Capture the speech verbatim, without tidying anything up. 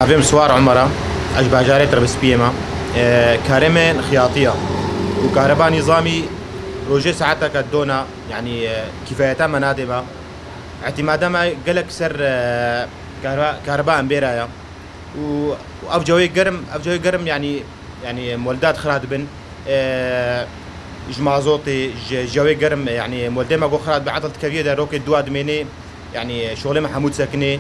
Navê min Swar Omer e, ez ji bajarê Tirbispiyê me. E, karê min xiyatî ye û kareba nîzamî rojê saeteke dona, yanî, e, kîfayeta me nadê me. Îtîmada me gelek ser, e, kareba, kareba em bêra ye. Û, û ev cewê germ, ev cewê germ, yanî, yanî moldat xira dibin, e, ji mazotê, ji cewê germ, yanî moldê me ku xira dibe, etil dikeviyê de rokê dua dimênê, yanî şolê me hemû disekinê.